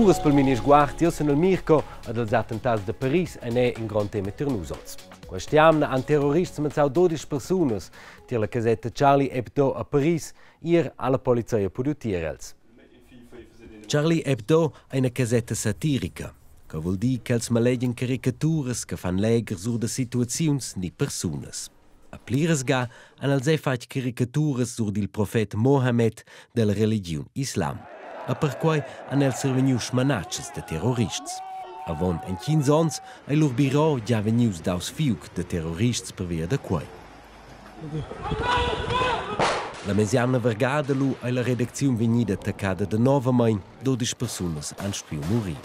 Uras pel Minisguard, io sun il Mirko ed els attentats da Paris èn er in grond tema tier nus oz. Quest'jamna han terrorists mazzau 12 persunas tier la casetta Charlie Hebdo a Paris, ier ha la polizia pudiu tier els. Charlie Hebdo è ina casetta satirica, che vul dir ch'els malegian caricaturas che fan legher sur da situaziuns ni persunas. A pliras ga han els era fatg caricaturas sur dil profet Mohammed dalla religiun islam. E perquei han els survegniu smanatschas da terrorists. Avon entgins onns ei lur biro gia vegnius daus fiug da terrorists pervia da quei. La mesjamna vargada lu ei la redacziun vegnida attaccada danovamein, 12 persunas han stuiu murir.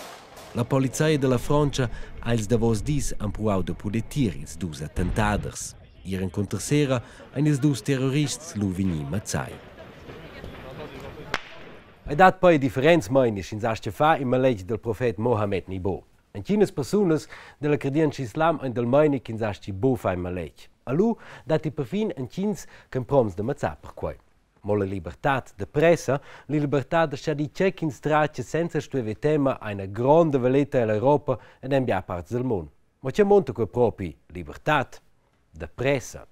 La polizia dalla Frontscha ha ils davos dis empruau da puder tier ils dus attentaders. Ier encunter sera ein ils dus terrorists lu vegni mazzai. Ei dat poi differents meinis sch'ins astga far in maletg dal profet Mohammed ni buc. Entginas persunas dalla cardientscha islam ein dal meini ch'ins astgi buc far in maletg. A lu datti perfin entgins ch'ein promts da mazzar per quei. Mo la libertad da pressa, la libertad da schar dir tgei ch'ins tratga senza stuer ver tema ha ina gronda valeta ell'Europa ed en bia parts dil mund. Mo tgei munta quei propi libertad da pressa?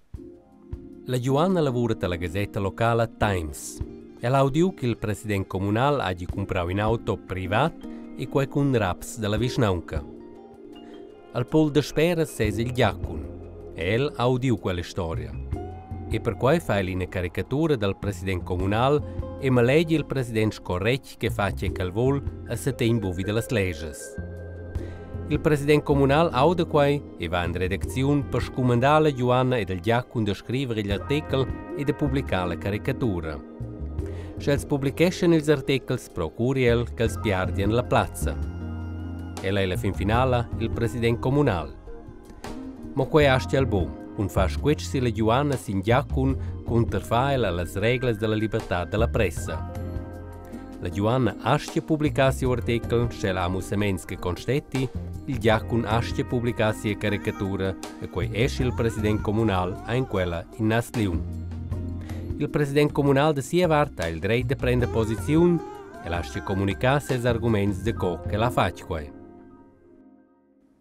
La Giuanna lavura alla gasetta locala Times. El ha udiu ch'il president communal hagi cumprau in auto privat e quei cun raps dalla vischnaunca. Al pol dasperas sesa il Giacun. El ha udiu quella storia. E perquai fa el ina caricatura dal president communal e malegia il president sco retg che fa tge ch'el vul e setegn buvi dallas leschas. Il president communal auda quai e va en redacziun per scumandar la Giuanna ed il Giacun da scriver igl artechel e da publicar la caricatura. Sch'els publicheschan ils artechels procuri el ch'els piardien la plazza. El ei la fin finala il president communal. Mo quei astga el buc, cun far squetsch silla Giuanna sin Giacun cunterfa el allas reglas dalla libertad dalla pressa. La Giuanna astga publicar siu artechel, sch'ella ha mussaments che constetti, il Giacun astga publicar sia caricatura e quei esce il president communal ha en quella in nas liun. Il president communal da sia vart ha il dretg da prender posiziun e lascia comunicar ses arguments da co ch'el ha fatg quei.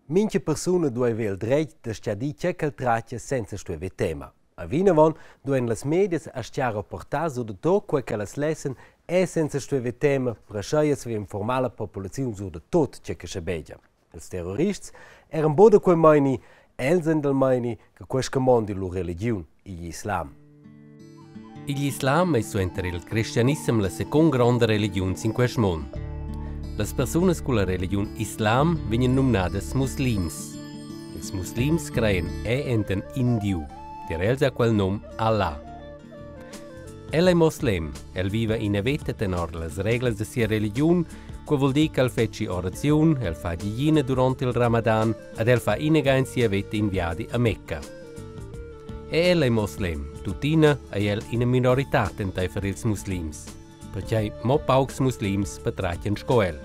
Mincha persuna duai haver il dretg da schar dir tge ch'el tratga senza stuer haver tema. A vinavon duein las medias astgar rapportar sur da tut quei ch'ellas lessan e senza stuer haver tema per aschia saver informar la populaziun sur da tut tge che schabegia. Els terrorists eran buca da quei meini, els ein dal meini che quei scamondi lur religiun, igl islam. Igl islam ei suenter il cristianissem la secund gronda religiun sin quest mund. Las persunas culla religiun islam vegnan numnadas muslims. Ils muslims creien è enten in Diu, tier els ha quel num Allah. El ei moslem, el viva ina veta tenor las reglas da sia religiun, quei vul dir ch'el fetschi oraziun, el fa gigina duront il Ramadan ed el fa inaga en sia veta in viadi a Mecca. E el ei moslem, tuttina ei el ina minoritad enteifer ils muslims, pertgei mo paucs muslims patratgan sco el.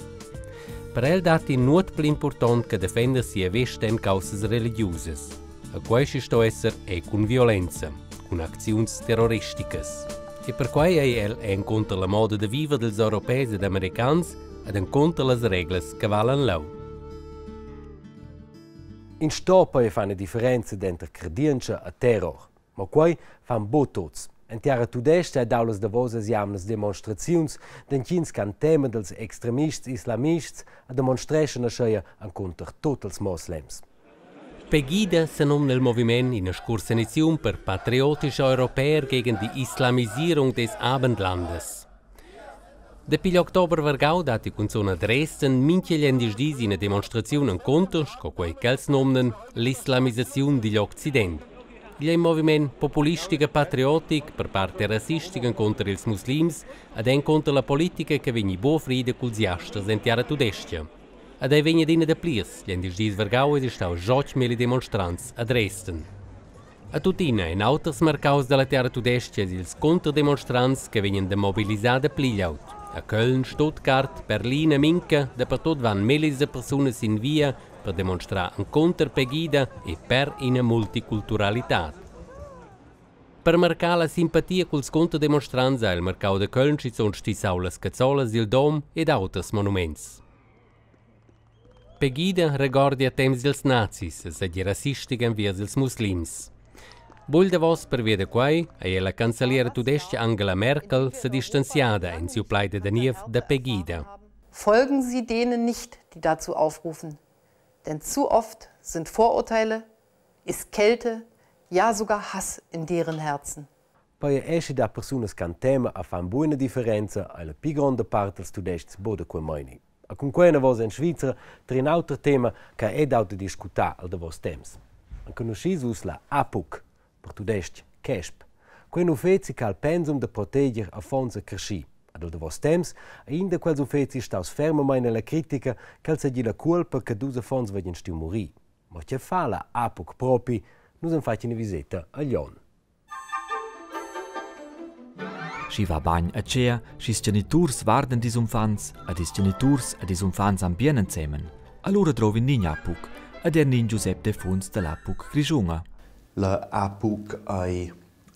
Per el datti nuot pli impurtont che defender sia vesta en caussas religiusas. E quei schi sto esser e cun violenza, cun acziuns terroristicas. E perquei ei el encunter la moda da viver dels europès ed americans ed encunter las reglas che valan leu. In sto poi far una differenza denter credientscha e terror. Ma quei fan buc tuts. En tiara tudestga ei dau las davosas jamnas demonstraziuns d'entgins che han tema dals extremists islamists e demonstreschan aschia encunter tut ils moslems. Pegida senumna il moviment ina scursaniziun per patriotische Europäer gegen die Islamisierung des Abendlandes. Dapi gl'october vargau datti cunzun a Dresden mintga gliendisdis ina demonstraziun encunter, sco quei ch'els numnan, l'islamisaziun digl Occident. Igl ei in moviment populistic e patriotic, per part era rassistic encunter ils muslims ed encunter la politica che vegni buca frida culs jasters en tiara tudestga. Ed ei vegn adina daplirs, gliendisdis vargau eisi stau 8000 demonstrants a Dresden. E tuttina en auters marcaus dalla tiara tudestga ils cunterdemonstrants che vegnan da mobilisar da pli glieud. A Köln, Stuttgart, Berlin e Minca dapertut van millis da persunas sin via per demonstrar encunter Pegida e per ina multiculturalitad. Per marcar la simpatia culs cunterdemonstrants ha il marcau da Köln schizun stizzau las cazzolas dil dom ed auters monuments. Pegida regordi a temps dils nazis e seigi rassistic enviers ils muslims. Buc il davos pervia da quei ei la canzeliera tudestga Angela Merkel sedistanziada en siu plaid da niev da Pegida. Folgen Sie denen nicht, die dazu aufrufen. Denn zu oft sind Vorurteile, ist Kälte, ja sogar Hass in deren Herzen. Poi esce da persunas che han tema a fan buona differenza alla più grande parte dels tudestgs boda quei meini. A cun quei enavos en Svizra tar in auter tema che è dau da discutar al davos temps. Enconuschis vus la APUC, per tudestg KESB? Quei è un uffeci che ha il pensum da proteger affons e creschi. Ad al davos temps è in da quels uffecis staus fermamain nella critica ch'el seigi la cuolpa che dus affons vegnan stiu murir. Ma che fa la APUC propi? Nus han fatg ina viseta a Glion. Schi va bagn a tgea, sch'is geniturs vardan dis unfants ed ils geniturs ed ils unfants han bien ensemen, allura drovi nign APUC ed er nign Giusep Defuns dall'APUC grischuna. La APUC ei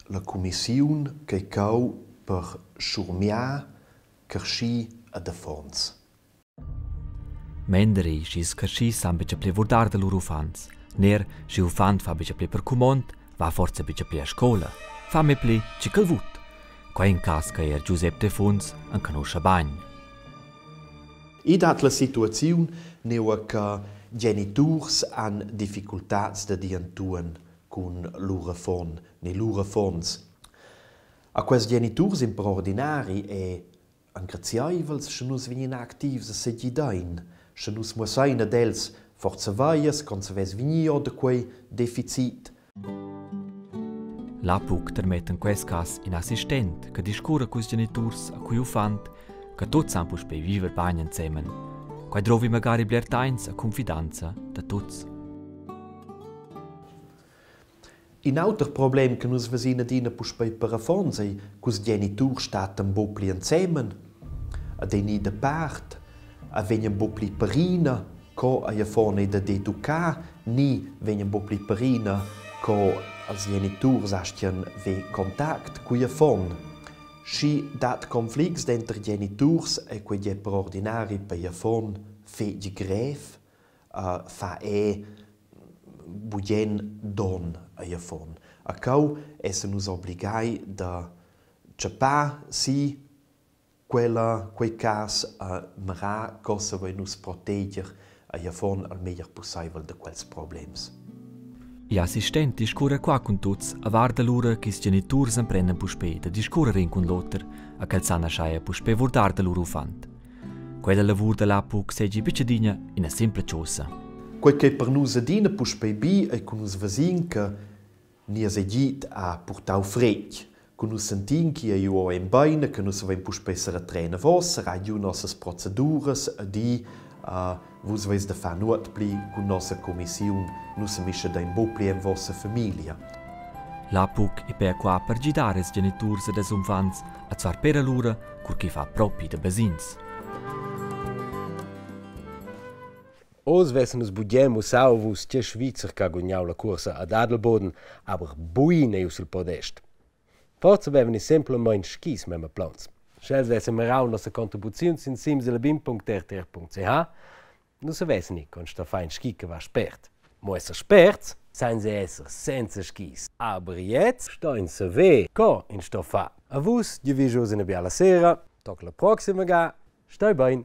la cumissiun ch'ei cheu per schurmiar carschi ad affons. Mender ei sch'ils carschi san buca pli vurdar da lur uffants, ner sch'igl uffant fa buca pli per cumond, va forsa buca pli a scola, fa mai pli tgi ch'el vut. Quei in cass che er Giusep Defuns enconuscha bagn. I dat la situaziun nua che geniturs han difficultads da dir entuorn cun lur affon ni lur affons. A quests geniturs in per ordinari è engraziaivels sche nus vegnin activs e segidain, sche nus muossain ad els forsa vaias con savess vegnir or da quei deficit. L'APUC termetta en quest cass in assistent che discurra culs geniturs a cui uffant che tuts san puspei viver bagn ensemen. Quei drovi magari bler tains e confidanza da tuts. In auter problem che nus vesin adina puspei per affons ei ch'ils geniturs stattan buc pli ensemen ed ein i dapart e vegnan buc pli perina co ei affon ei dad educar ni vegnan buc pli perina co els geniturs astgan ver contact cugl affon. Schi dat conflicts denter geniturs ei quei gie per ordinari per igl affon fetg grev fa è bugen donn agl affon. A cheu essan nus obligai da tschappar si quella, quei cas a mirar co savein nus proteger agl affon al meglier pusseivel da quels problems. Igl assistent discurra qua cun tuts a varda lura ch'ils geniturs emprendan puspei da discurrer in cun l'auter a ch'els san aschia puspei vurdar da lur uffant. Quella lavur da l'APUC seigi buc adina ina simpla chosa. Quei ch'ei per nus adina puspei bi ei cu nus vesin che nies agid ha purtau fretg, cu nus sentin ch'igl ei iu en bein e che nus savein puspei seretrer anavos, serrar giu nossas proceduras e dir vus veis da far nuot pli cun nossa cumissiun, nus semischedein buc pli en vossa famiglia. L'APUC è per qua per gidar ils geniturs ed ils uffants a far per allura cur che fa propi da basegns. Oz vessen nus bugen mussau vus tge Svizzer che ha gudagnau la cuorsa ad Adelboden, aber buin ei sul podest. Forsa vevan i semplamein skis memia plauns. Sch'els vessen mirau nossa contribuziun sin simsalabim.rtr.ch, nu savessen i con sta fa in ski che va spert. Mo esser sperts senza esser senza skis. Aber jetzt sto in saver co in sto fa. A vus giavisch oz ina biala sera, toc la proxima ga, stai bein.